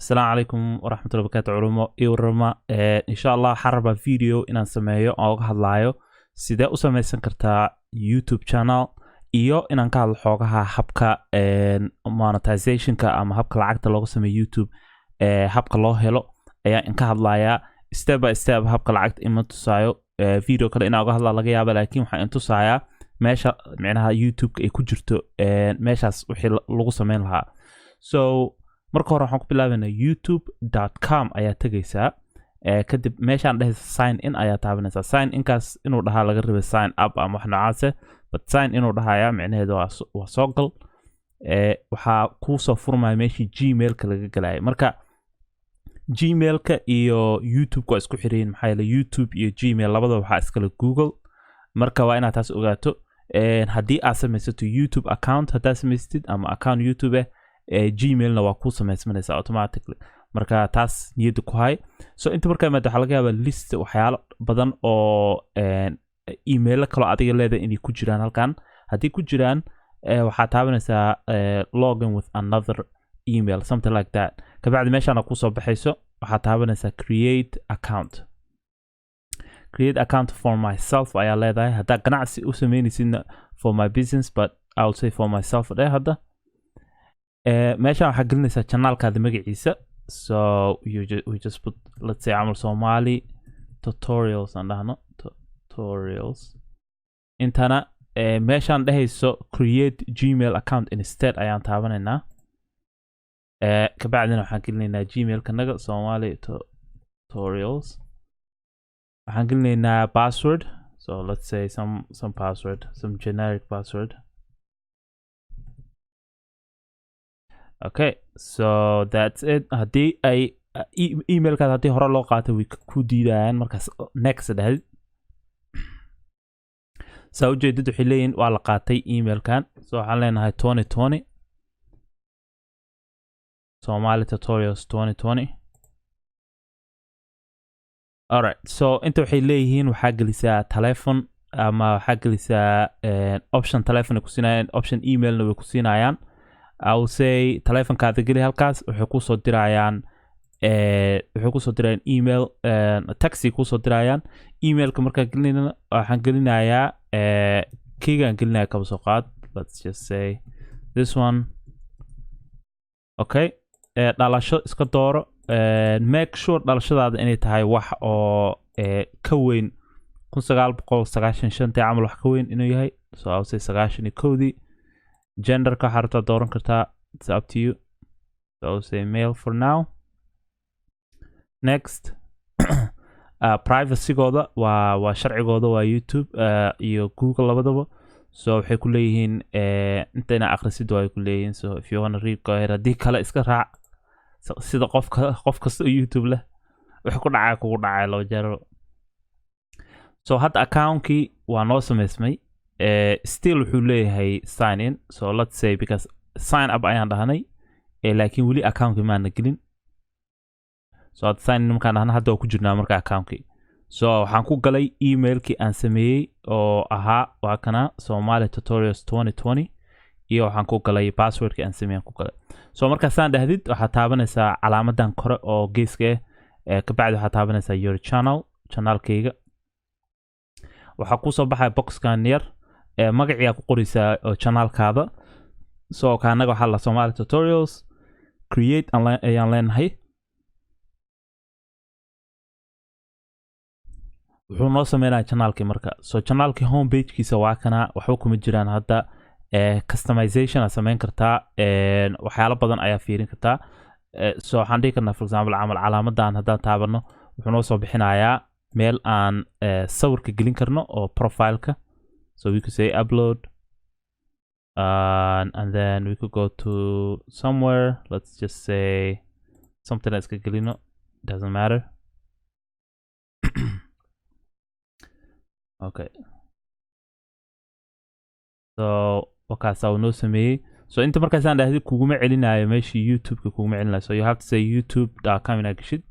Asalaamu calaykum waraxmatullahi wabarakaatu. Culumo iyo warama. Insha Allah waxaan rabaa video inaan sameeyo oo uga hadlaayo sidee u sameysan kartaa YouTube channel iyo inaan ka hadlo xoogaha habka monetizationka ama habka lacagta looga sameeyo YouTube, habka loo helo ayaa in ka hadlayaa step by step. Habka lacagta ima tusaayo, video kale inaan uga hadlaa laga yaaba, laakiin waxaan in tusayaa meesha micnaha YouTube-ka ay ku jirto, meeshaas wixii lagu sameyn lahaa. So marka hore waxaan ku bilaabaynaa youtube.com ayaa tegaysaa. Kadib meeshaan dhehaysa "sign in" ayaa taabanaysaa. Sign inkaas inuu dhahaa laga rabay "sign up" ama wax noocaase, but "sign" inuu dhahayaa micnaheedu waa soo gal. Waxaa kuu soo furmaya meeshii Gmailka laga galaya. Marka Gmailka iyo YouTube waa isku xiriyin, maxaa yeele YouTube iyo Gmail labadaba waxaa iskale Google. Marka waa inaad taas ogaato. Haddii aad samaysato YouTube account, haddaad samaysatid ama account YouTube ah, Gmailna waa kuu samaysmanaysa automatically. Marka taas niyadda ku hay. So inta markaa imaado, waxaa laga yaabaa list waxyaalo badan oo emailo kaloo adiga leedahay inay ku jiraan halkan. Haddii ku jiraan, waxaa taabanaysaa "login with another email", something like that. Kabacdi meeshaana kusoo baxayso, waxaa taabanaysaa "create account". "Create account for myself" ayaa leedahay. Haddaa ganacsi u sameynaysidna, "for my business", but I will say "for myself" dheh. Hadda meeshaan waxaa gelinaysaa channelkaada magaciisa. So we just put, let's say camal, Somali Tutorials aan dhahno, tutorials. Intana meeshaan dhehayso "create Gmail account instead" ayaan taabanaynaa. Kabacdina waxaan gelinaynaa Gmailkanaga, Somali Tutorials. Waxaan gelinaynaa password. So let's say some password, some generic password. Okay, so that's it. Haddii ay emailkaas haddii hore loo qaatay, way ku diidayaan. Markaas "next" dhahdid, saa ujeedid, waxay leeyihin waa la qaatay emailkan. So waxaan leenahay 2020 Somali Tutorials 2020. Alright, so inta waxay leeyihiin waxaa gelisaa telephone ama waxaa gelisaa option. Telephone ay ku siinayaan, option emailna way ku siinayaan. I will say telefonkaada geli halkaas. Waxay kusoo dirayaan waxay kusoo dirayaan email, text kusoo dirayaan. Emailka markaan gelinayna, waxaan gelinayaa keygaan gelinaya, kaba soo qaad, let's just say this one. Okay, dhalasho iska dooro. Make sure dhalashadaada inay tahay wax oo ka weyn 1995-tii camal, wax ka weyn inuu yahay. So I will say 91-dii. Genderka waxaa rabtaa dooran kartaa, it's up to you. So I will say male for now. Next. Privacygooda waa sharcigooda, waa YouTube iyo Google labadaba. So waxay ku leeyihiin inta inaa akhrisid waa ku leeyihiin. So if you wanna read, go ahead. Haddii kale iska raac. Sida qofka qof kasta oo YouTube leh wixii ku dhacaya kugu dhacaya laba jeer. So hadda accountkii waa noo samaysmay. Still wuxuu leeyahay "sign in". So let's say, because "sign up" ayaan dhahnay, laakiin weli accountkii maana gelin. So hadda "sign in" markaan dhahna, hadda waa ku jirnaa marka accountkii. So waxaan ku galay emailkii aan sameeyey oo ahaa, waa kana, Somali Tutorials 2020, iyo waxaan ku galay passwordkii aan sameeyey aan ku galay. So markaasaan dhahdid, waxaad taabanaysaa calaamadan kore oo geeska ah. Kabacdi waxaad taabanaysaa "your channel". Channelkayga waxaa kusoo baxaya boxkan yar. Magaciyaa ku qoraysaa oo channelkaada. So kaanaga waxaa la Somali Tutorials. "Create" ayaan leenahay. Wuxuu noo sameynaya channelkii marka. So channelkii home pagekiisa waa kana, waxba kuma jiraan hadda. Customization aad sameyn kartaa, waxyaalo badan ayaa fiirin kartaa. So waxaan dhihi karnaa, for example camal, calaamadan haddaan taabano, wuxuu noo soo bixinayaa meel aan sawirka gelin karno oo profileka. So we could say "upload", and then we could go to somewhere, let's just say something iska gelino, doesn't matter. Okay, so wakaasa uu noo sameeyey. So inta markaasaan dhahdi, kuguma celinayo meeshii YouTube-ka, kuguma celinayo. So you have to say youtube.com inaad geshid,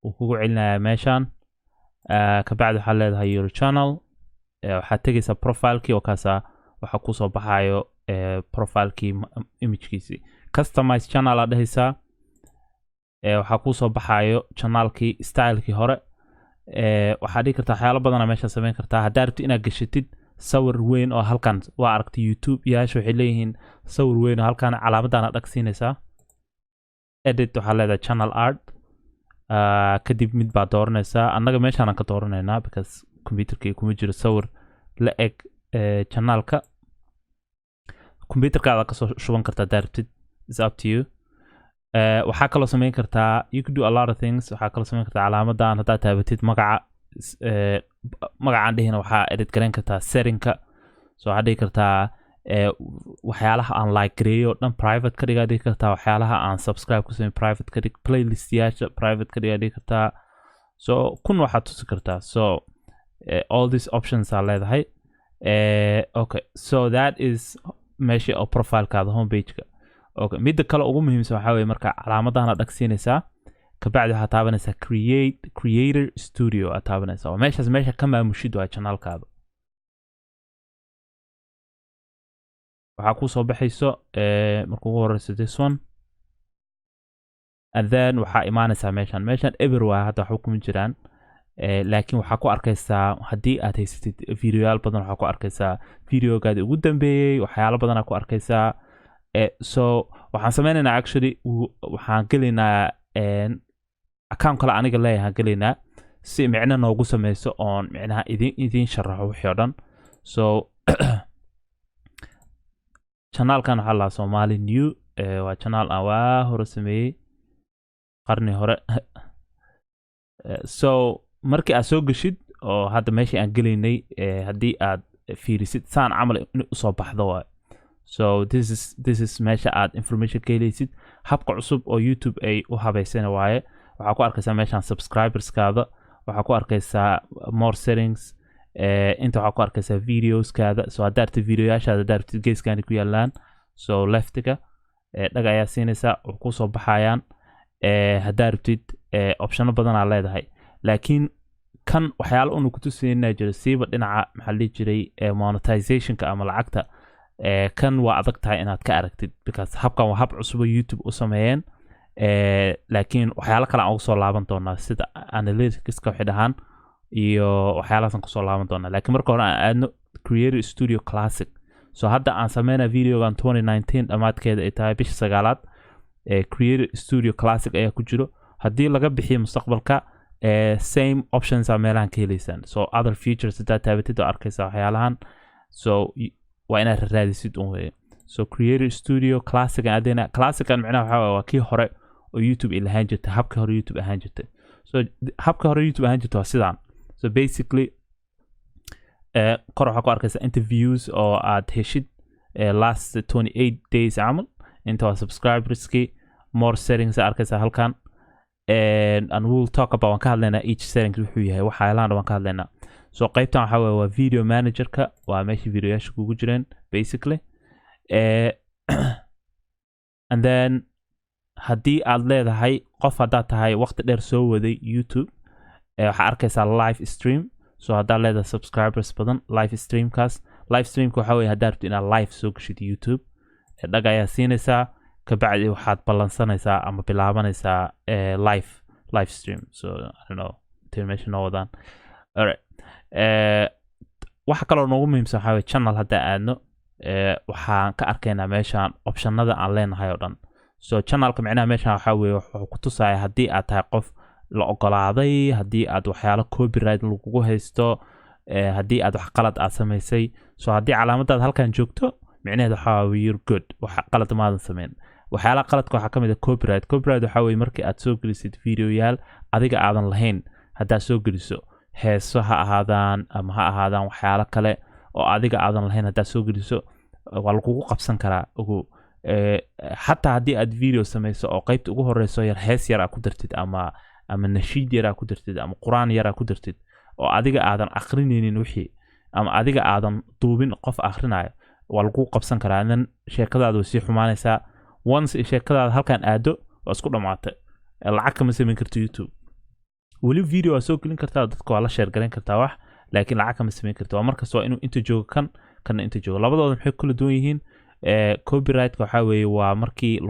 wuu kugu celinaya meeshaan. Kabacdi waxaad leedahay "your channel". Waxaad tegaysaa profilekii. Wakaasa waxaa kusoo baxayo profilekii, imagekiisii. "Customize channel" aad dhehaysaa. Waxaa kuu soo baxayo channelkii stylekii hore. Waxaa dhigi kartaa waxyaalo badana meesha samayn kartaa. Haddaa rabtid inaad gashatid sawir weyn oo halkan waa aragtay, YouTube yaasha waxay leeyihiin sawir weyn oo halkan calaamadan aad dhagsiinaysaa. Edit waxaa leedahay, channel art. Kadib mid baad dooranaysaa. Annaga meeshaanaan ka dooranaynaa because computerkii kuma jiro sawir la eg channelka. Computerkaada kasoo shuban kartaa haddaa rabtid, is up to you. Waxaa kaloo samayn kartaa, you could do a lot of things. Waxaa kaloo samayn kartaa calaamadan haddaad taabatid magaca, magacaan dhihina, waxaa edit garayn kartaa settingka. So waxaad dhihi kartaa waxyaalaha aan like gareeyo o dhan private ka dhigaa dhihi kartaa, waxyaalaha aan subscribe ku sameyn private ka dhig, playlistyaasha private ka dhigaa dhihi kartaa. So kun waxaad tusi kartaa. So all these options aa leedahay. Okay, so that is meesha oo profilekaada, homepageka. Okay, midda kale ugu muhiimsan waxaa weye marka calaamadahana dhagsiinaysaa, kabacdi waxaad taabanaysaa create Creator Studio aad taabanaysaa. Waa meeshaas meesha ka maamushid waa channelkaada. Waxaa kuu soo baxayso marka ugu horeyso this one, and then waxaa imaanaysaa meeshan. Meeshan eber waa hadda, waxba kuma jiraan. Laakiin waxaa ku arkaysaa haddii aad haysatid videoyaal badan, waxaa ku arkaysaa videogaadi ugu dambeeyey, waxyaalo badanaa ku arkaysaa. So waxaan sameynaynaa, actually waxaan gelaynaa account kale aniga leeyahay gelaynaa si micno noogu sameyso oon micnaha idin sharaxo wixii oo dhan. So channelkan waxaa lahaa Somali New. Waa channel aan waa hore sameeyey, qarni hore. So markii aad soo geshid oo hadda meeshii aan gelaynay, haddii aad fiirisid saan camal in usoo baxdo waay. So this is meesha aad information ka helaysid. Habka cusub oo YouTube ay u habeysana waaye. Waxaa ku arkaysaa meeshan subscriberskaada, waxaa ku arkaysaa more settings. Inta waxaa ku arkaysaa videoskaada. So haddaa rabtid videoyaashaada, haddaa rabtid geeskani ku yaalaan. So leftiga dhag ayaa siinaysaa, oo kusoo baxayaan. Haddaa rabtid optiono badanaa leedahay, laakiin kan waxyaalo unu kutusinaa jiro siiba dhinaca, maxaa la dhihi jiray, monetizationka ama lacagta. Kan waa adag tahay inaad ka aragtid because habkan waa hab cusub oo YouTube u sameeyeen. Laakiin waxyaalo kale aan uga soo laaban doonaa, sida analyticska waxay dhahaan iyo waxyaalahaasaan kusoo laaban doonaa. Laakiin marka hore aan aadno Creator Studio Classic. So hadda aan sameynaa videogan 2019 dhammaadkeeda ay tahay bisha sagaalaad, Creator Studio Classic ayaa ku jiro. Haddii laga bixiyo mustaqbalka, same options aa meelahan ka heleysaan. So other features haddaad taabatid oo arkaysa waxyaalahan. So waa inaad raadisid un weye. So Creator Studio Classic aan aadayna. Classican micnaha waxaa waaye waa kii hore oo YouTube ay lahaan jirtay, habka hore YouTube ahaan jirtay. So habka hore YouTube ahaan jirtay waa sidaan. So basically kor waxaa ku arkaysa inta views oo aad heshid last 28 days camal. Inta waa subscriberski. More settings aa arkaysa halkan, and we'll talk about, waan ka hadlaynaa each settings wuxuu yahay, waxyaalahan waan ka hadlaynaa. So qaybtan waxaa waye waa video managerka, waa meeshii videoyaasha kugu jireen basically. And then haddii aad leedahay qof, haddaad tahay waqti dheer soo waday YouTube, waxaa arkaysaa live stream. So haddaad leedahay subscribers badan, live streamkaas, live streamka waxaa weye haddaad rabtid inaad live soo geshid YouTube, dhag ayaa siinaysaa, kabacdi waxaad ballansanaysaa ama bilaabanaysaa live stream. So I don't know intay meesha noo wadaan. Alright, waxa kaloo noogu muhiimsan waxaa weye channel haddaa aadno, waxaan ka arkaynaa meeshaan optionada aan leenahay oo dhan. So channelka micnaha meeshaan waxaa weeye wuxuu ku tusaya haddii aad tahay qof la ogolaaday, haddii aad waxyaalo copyright lagugu haysto, haddii aad wax qalad aad samaysay. So haddii calaamadaad halkan joogto, micnaheed waxaa waaye you're good, wax qalad maadan samayn. Waxyaalaha qaladka waxaa ka mid ah copyright. Copyright waxaa weeye markii aad soo gelisid videoyaal adiga aadan lahayn, haddaad soo geliso heeso ha ahaadaan ama ha ahaadaan waxyaalo kale oo adiga aadan lahayn, haddaad soo geliso waa lagugu qabsan karaa ogow. Xataa haddii aad video samayso oo qaybta ugu horeyso yar hees yar aad ku dartid ama nashiid yar aad ku dartid ama qur-aan yar aad ku dartid oo adiga aadan akrinaynin wixii ama adiga aadan duubin qof akhrinayo, waa lagu qabsan karaa. Then sheekadaada way sii xumaanaysaa. Once sheekadaada halkan aado, waa isku dhamaatay. Lacag kama samayn karto YouTube. Weli video waa soo gelin kartaa, dadka waa la share garayn kartaa wax, laakiin lacag kama samayn karta. Waa markasta waa inuu inta joogo kan, kana inta joogo. Labadooda maxay kula duwan yihiin? Copyrightka waxaa weeye waa markii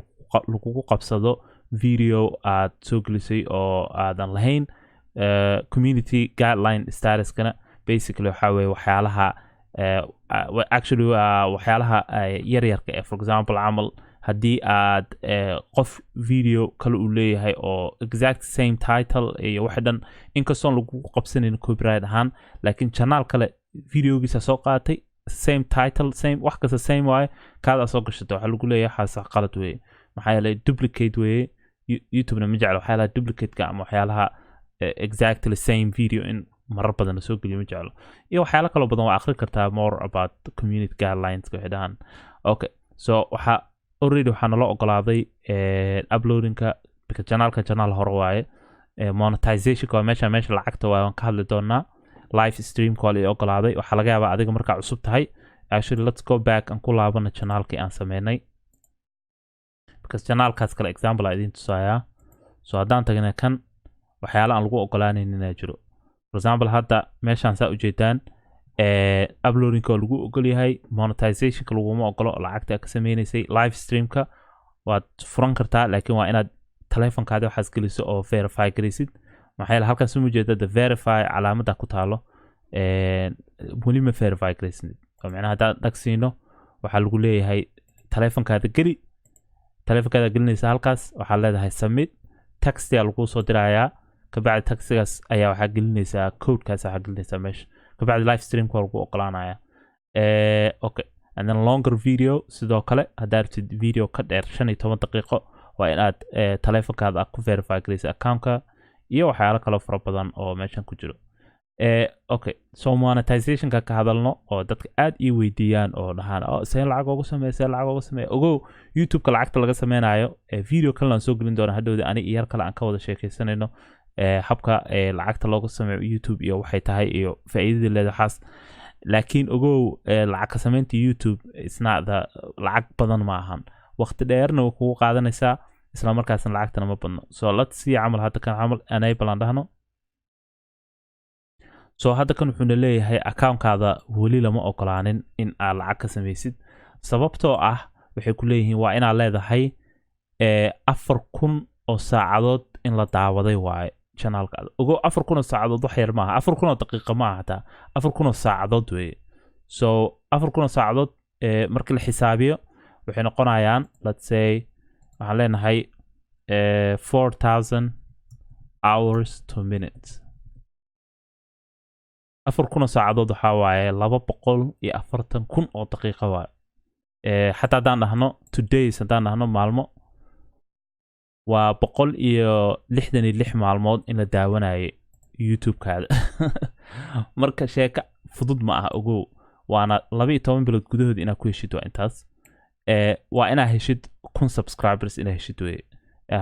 lagugu qabsado video aad soo gelisay oo aadan lahayn. Community guideline statuskana basically waxaa weeye waxyaalaha actually waa waxyaalaha yaryarka eh. For example camal, haddii aad qof video kale uu leeyahay oo exact same title iyo waxa dhan, inkastoon lagu qabsanayn copyright ahaan, laakiin channel kale videogiisa soo qaatay, same title, same wax kasta same waaye, kaadaa soo gashata, waxaa lagu leeyahay waxaas qalad weeye, maxaa yeelay duplicate weeye. YouTubena ma jeclo waxyaalaha duplicate-ka ama waxyaalaha exactly same video in marar badan lasoo geliyo, ma jeclo. Iyo waxyaalo kaloo badan waa akhri kartaa more about community guidelines waxay dhahaan. Okay, so waxaa already waxaa naloo ogolaaday uploadingka because channelka channel hore waaye. Monetizationka waa meesha lacagta waaye, waan ka hadli doonaa. Live streamka waa la ii ogolaaday. Waxaa laga yaabaa adiga markaa cusub tahay. Actually, let's go back, aan ku laabano channelkii aan sameynay, because channelkaas kale example aa idiin tusayaa. So haddaan tagna kan, waxyaala aan lagu ogolaanaynin inaa jiro. For example, hadda meeshaan saa ujeedaan, uploadingka waa lagu ogol yahay, monetizationka laguma ogolo oo lacagta aad ka sameynaysay. Live streamka waad furan kartaa, laakiin waa inaad telefonkaadi waxaas geliso oo verify gelisid. Maxaa yeele halkaas uma jeeda the verify calaamadda ku taalo, weli ma verify garaysid. Oo micnaha haddaan dhag siino, waxaa lagu leeyahay telefonkaada geli. Telefonkaada gelinaysa halkaas, waxaa leedahay submit, textigaa laguu soo dirayaa. Kabacdi textigaas ayaa waxaa gelinaysaa, codekaas waxaa gelinaysaa meesha. Kabacdi live streamka waa lagu ogolaanaya. Okay, and then longer video sidoo kale, haddaa rabtid video ka dheer 15 daqiiqo, waa inaad telefonkaada aad ku verify garaysa accountka iyo waxyaalo kaloo fara badan oo meeshan ku jiro. Okay, so monetizationka ka hadalno oo dadka aad ii weydiiyaan oo dhahaan, "Oh, seen lacag ugu sameeya, seen lacag ugu sameeya?" Ogow, YouTube-ka lacagta laga sameynayo, video kalena aan soo gelin doona hadhowda, ani iyo yar kale aan ka wada sheekeysanayno habka lacagta looga sameeyo YouTube iyo waxay tahay iyo faa'iidada leedahay waxaas. Laakiin ogow, lacag ka sameynta YouTube isna lacag badan ma ahan, waqti dheerna way kugu qaadanaysaa, isla markaasna lacagtana ma badno. So let's see camal, hadda kan camal enable aan dhahno. So hadda kan wuxuuna leeyahay accountkaada weli lama ogolaanin in aad lacag ka samaysid, sababtoo ah waxay ku leeyihiin waa inaad leedahay 4000 oo saacadood in la daawaday waaye channelkaada. Ogo, 4000 oo saacadood wax yar maaha, 4000 oo daqiiqa maaha, hataa 4000 oo saacadood weeye. So 4000 oo saacadood markii la xisaabiyo waxay noqonayaan, let's say, waxaan leenahay 4000 hours to minutes. 4000 oo saacadood waxaa waaye 240,000 oo daqiiqo waaye. Xataa haddaan dhahno to days, haddaan dhahno maalmo, waa 166 maalmood in la daawanayay YouTube-kaada. Marka sheeko fudud ma aha, ogow, waana 12 bilood gudahood inaad ku heshid. Waa intaas. Waa inaad heshid 1000 subscribers inaad heshid weye,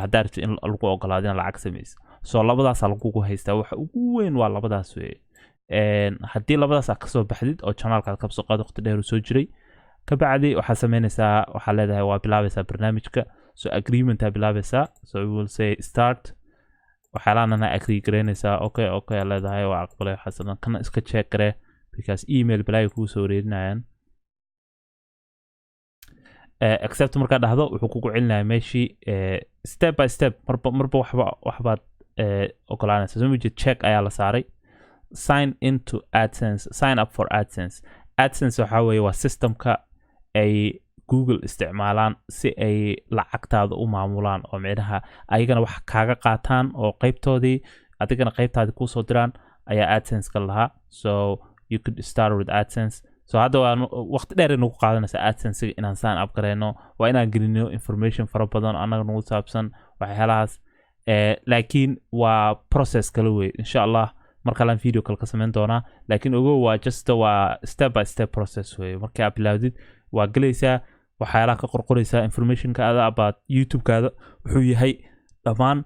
haddaa rabtid in lagu ogolaado inaad lacag samaysid. So labadaasaa lagugu haystaa, waxa ugu weyn waa labadaas weye. Haddii labadaas aad kasoo baxdid oo channelkaad kasoo qaad waqti dheer uu soo jiray, kabacdi waxaad sameynaysaa, waxaa leedahay, waa bilaabaysaa barnaamijka. So agreement aa bilaabaysaa. So we will say start. Waxyaalahanana agree gareynaysaa. Okay aa leedahay, waa aqbalay waxaas dhan. Kana iska check garee, because email balaayo kugu soo wareerinayaan. Accept markaa dhahdo, wuxuu kugu celinayaa meeshii, step by step, marba waxbaad ogolaanaysa. Soo mujid, check ayaa la saaray. Sign into AdSense, sign up for AdSense. AdSense waxaa weeye waa systemka ay Google isticmaalaan si ay lacagtaada u maamulaan, oo micnaha ayagana wax kaaga qaataan oo qeybtoodii, adigana qeybtaadii kuusoo diraan ayaa AdSense-ka lahaa. So you could start with AdSense. So hadda waa waqti dheer ay nagu qaadanaysaa AdSense inaan sign up gareyno, waa inaan gelino information fara badan annaga nagu saabsan waxyaalahaas. Laakiin waa process kale wey. Insha Allah mar kalean video kale ka samayn doonaa. Laakiin ogow, waa just waa step by step process wey. Markii aad bilaawdid, waa gelaysaa, waxyaalaha ka qorqoraysaa, informationkaada about YouTube-kaada wuxuu yahay dhammaan.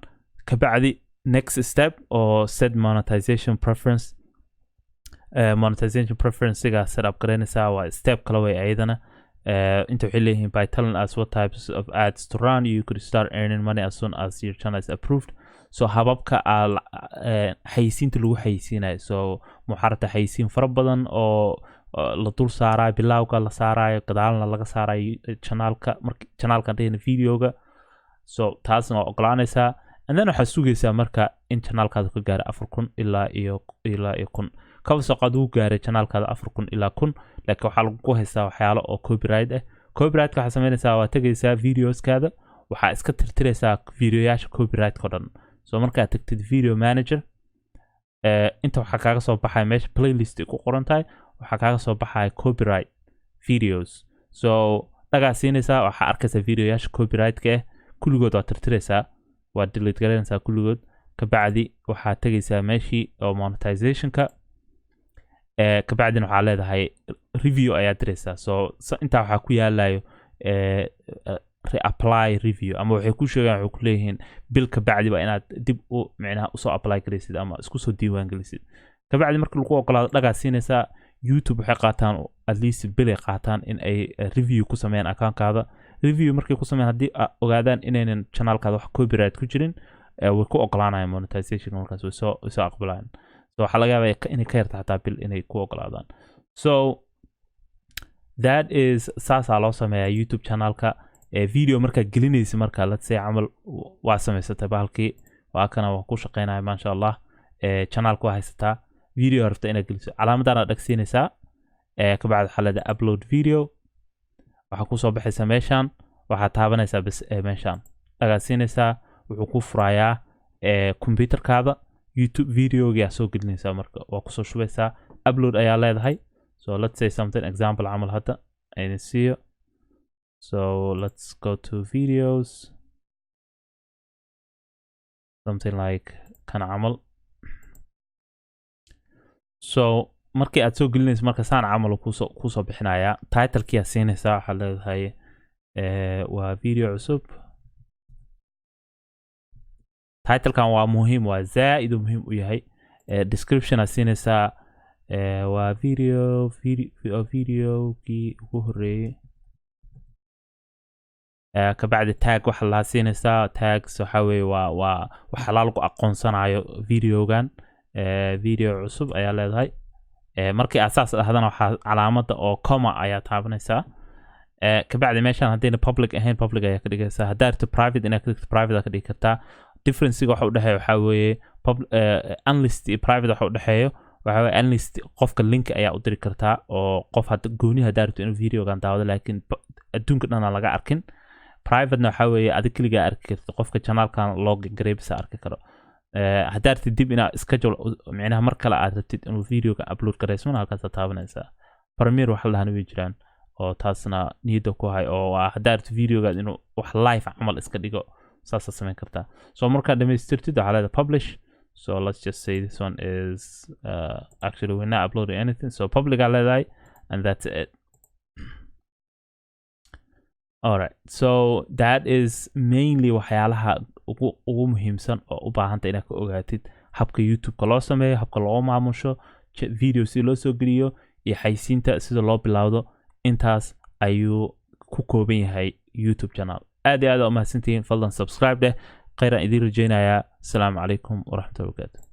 Kabacdi next step oo set monetization preference, monetization preferencega set up garaynaysaa, waa step kale way ayadana. Inta waxay leeyihiin, by telling us what types of ads to run, you could start earning money as soon as your channel is approved. So hababka aa xayisiinta lagu xayisiinayo. So waxaa rabtaa xayisiin fara badan oo la dul saarayo, bilowga la saarayo, gadaalna laga saarayo channelka, mark channelkan dhehna videoga. So taasna waa ogolaanaysaa, and then waxaad sugaysaa marka in channelkaada ka gaaro 4000 ilaa iyo 1000. Kaba soo qaad uu gaaray channelkaada 4000 ilaa 1000, laakiin waxaa lagu haystaa waxyaalo oo copyright ah. Copyrightka waxaa samaynaysaa, waa tegaysaa videoskaada, waxaa iska tirtiraysaa videoyaasha copyrightka o dhan. So markaad tagtid video manager, inta waxaa kaaga soo baxaya meesha playlist ay ku qoran tahay, waxaa kaaga soo baxaya copyright videos. So dhagaa siinaysaa, waxaa arkaysaa videoyaasha copyright-ka ah kulligood, waa tirtiraysaa, waa delete garanaysaa kulligood. Kabacdi waxaad tegaysaa meeshii oo monetizationka, kabacdina waxaa leedahay review ayaa diraysaa. So intaa waxaa ku yaalayo reapply review, ama waxay ku sheegaan, waxay ku leeyihiin bil kabacdi waa inaad dib u micnaha usoo apply garaysid ama isku soo diiwaan gelisid. Kabacdi marka lagu ogolaado, dhagaa siinaysaa. YouTube waxay qaataan at least bilay qaataan in ay review ku sameeyaan accountkaada. Review markay ku sameeyaan, haddii ogaadaan inaynan channelkaada wax copyright ku jirin, way ku ogolaanayaan monetization markaas, way soo aqbalayaan. So waxaa laga yaabaa inay ka yarta xataa bil inay ku ogolaadaan. So that is saasaa loo sameeyaa YouTube channelka. Video markaad gelinaysa, marka let's say camal waa samaysatay bahalkii, waa kana, waa ku shaqeynaya, maasha Allah. Channelka waa haysataa, video rabta inaad geliso, calaamadan dhagsiinaysaa. Kabacdi waxaa leedahay upload video. Waxaa kusoo baxaysa meeshan, waxaad taabanaysaa bas meeshan dhagaad siinaysaa, wuxuu ku furayaa computerkaada. YouTube videogaa soo gelinaysaa, marka waa kusoo shubaysaa, upload ayaa leedahay. So let's say something, example camal hadda ayna siiyo. So let's go to videos, something like kan camal. So markii aad soo gelinayso, marka saan camal kusoo bixinayaa. Titlekii siinaysaa, waxaad leedahay waa video cusub. Titlekan waa muhiim, waa zaaid uu muhiim u yahay. Description aad siinaysaa, waa videogii ugu horreeyey. Kabacdi tag waxa lahaa siinaysaa. Tags waxa weeye waa waxyaalaha lagu aqoonsanayo videogan. Video cusub ayaa leedahay. Markii aad saas dhahdana, waxaa calaamada oo comma ayaa taabanaysaa. Kabacdi meeshaan haddayna public ahayn, public ayaa ka dhigaysaa. Haddaa rabto private inaad ka dhigto, private aad ka dhigi kartaa. Differencega waxa udhexeeya waxaa weeye unlist iyo private waxa udhexeeyo waxaa weeye unlist qofka link ayaa u diri kartaa oo qof hadda gooni haddaa rabto inuu videogan daawado, laakiin adduunka dhan aan laga arkin. Privatena waxaa weeye adig keligaa arki karto, qofka channelkan login gareybisa arki karo. Haddaa rabtid dib inaad schedule, micnaha mar kale aad rabtid inuu videoga upload garaysmana, halkaasaa taabanaysaa. Premiere waxa la dhahana way jiraan oo taasna niyadda ku hay, oo waa haddaa rabtid videogaad inuu wax live camal iska dhigo, saasaa samayn kartaa. So markaad dhamaystirtid, waxaa leedahay publish. So let's just say this one is actually we're not uploading anything, so public aa leedahay, and that's it. Alright, so that is mainly waxyaalaha ugu muhiimsan oo u baahanta inaad ka ogaatid habka YouTube-ka loo sameeyo, habka loo maamusho, video si loo soo geliyo iyo xaysiinta sida loo bilowdo. Intaas ayuu ku kooban yahay YouTube channel. Aad iyo aad aa umahadsantihiin. Fadlan subscribe dheh. Khayraan idiin rajeynayaa. Asalaamu calaykum waraxmatullahi wabarakaatu.